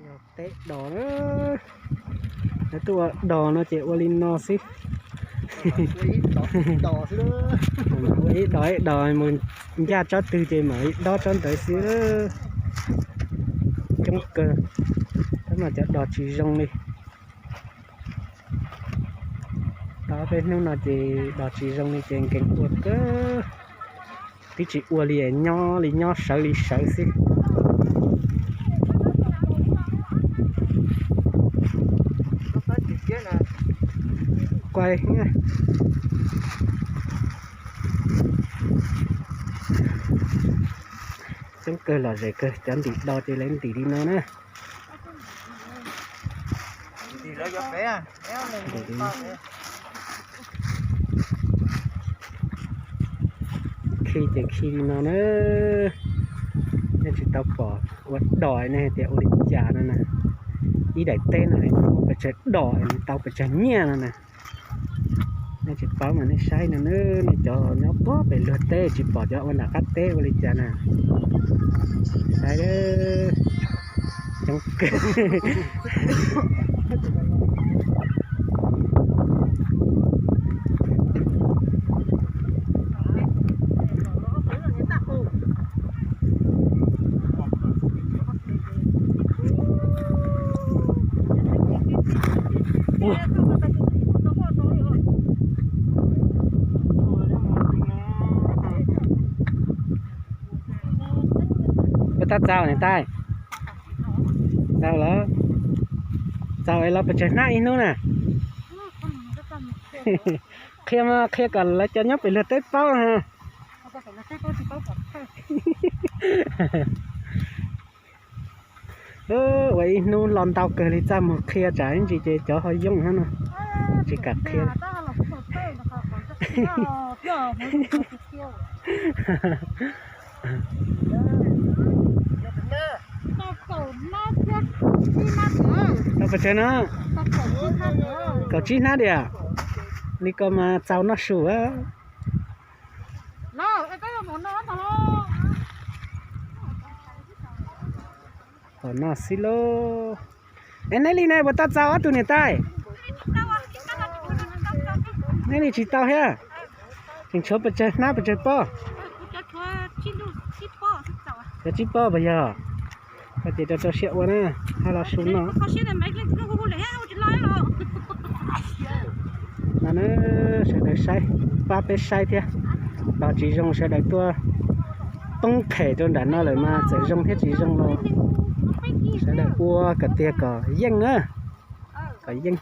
Yog teb dos na. Yog tuaj ua dos no ces ua li no xwb. Ua ib dos ib dos mus ncaj tsob twg ces mam li dob tsob ntawd xwb. Coob kawg. Tab mas cov dos tsis zoo li. Tau peb hnub no ces dos tsis zoo li ces nkees ua kawg. Twb tsis ua li, nyob li nyob sawv li sawv xwb. Kuai, coob kawg, lom zem kawg, cov ntim do ces lawv ntim li no na. Khi ces khi li no na. Nej tsis tau pom ua dos nej tias ua li cas no na. Ib daim teb no muaj pes tsawg dos, tau pes tsawg nyiaj no na. Nej tsis paub mas nej saib no na, nej cov nyob puag pem luag teb tsis pom cov ua nram qab teb ua li cas na. Saib, coob kawg. Puas tau txaus niam tais? Txaus lawm. Txaus es los pes tsawg hnab ib hnub na? Qhia mas qhia kom lawv cov nyob pem luag teb paub. Ua ib hnub los ntau kawg li txaj muag qhia tsam ib ntsis ces cov ho yooj hab no. Tsis kam qhia. Tau pes tsawg no? Kaum tsib hnab diam. Li ko mas txaus noj su. Txaus noj xwb lauj. Es neb li ne puas tau txaus ob tug niam tais? Neb li tsis tau thiab. Tseem tshuav pes tsawg hnab pes tsawg pob? Tshuav tsib pob puas yog? Koj ces rau rau siab ua na, hab los su noj. No na, sawv daws saib, pab peb saib thiab. Los tsis zoo sawv daws tuaj poob phem rau nram no lawm mas txawm zoo thiab tsis zoo los sawv daws ua kom tiag kom yeej na, kom yeej.